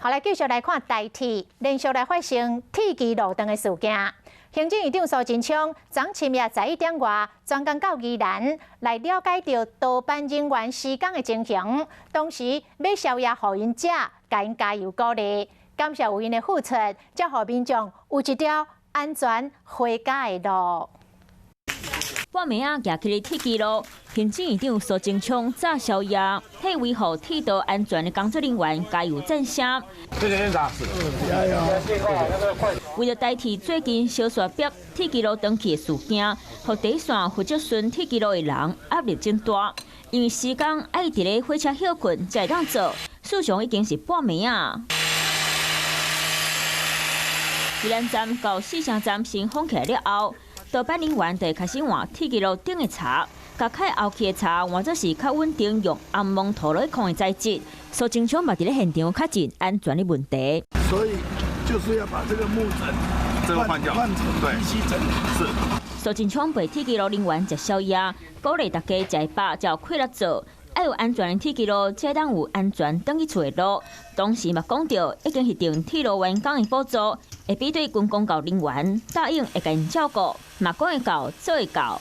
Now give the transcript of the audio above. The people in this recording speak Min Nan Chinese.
好，來繼續來看台鐵連續來發生鐵枝路斷的事件。行政院長蘇貞昌昨深夜11點外，專工到宜蘭來了解著道班人員施工的情形。當時買宵夜予𪜶食，共𪜶加油鼓勵，感謝有𪜶的付出，才予民眾有一條安全回家的路。半暝仔行起咧鐵枝路，行政院長蘇貞昌炸宵夜，替維護鐵道安全的工作人員加油讚聲。謝謝院長。加油！為著代替最近小雪碧鐵枝路斷去的事件，予第一線負責巡鐵枝路的人壓力真大，因為施工愛佇咧火車歇睏才會當做，事實上已經是半暝仔。宜蘭站到四城站先封起來了後，道班人員就會開始換鐵枝路頂的槽，共較後去的槽換做是較穩定用紅毛塗落去空的材質。蘇貞昌嘛佇咧現場確認安全的問題。所以就是要把這個木枕換掉，換成 PC 枕。是。蘇貞昌陪鐵枝路人員食宵夜，鼓勵大家食飽才有氣力做。愛有安全的鐵枝路，才當有安全轉去厝的路。同時嘛講著，已經核定鐵路員工的補助，會比對軍公教人員答應會共𪜶照顧，嘛講會到做會到。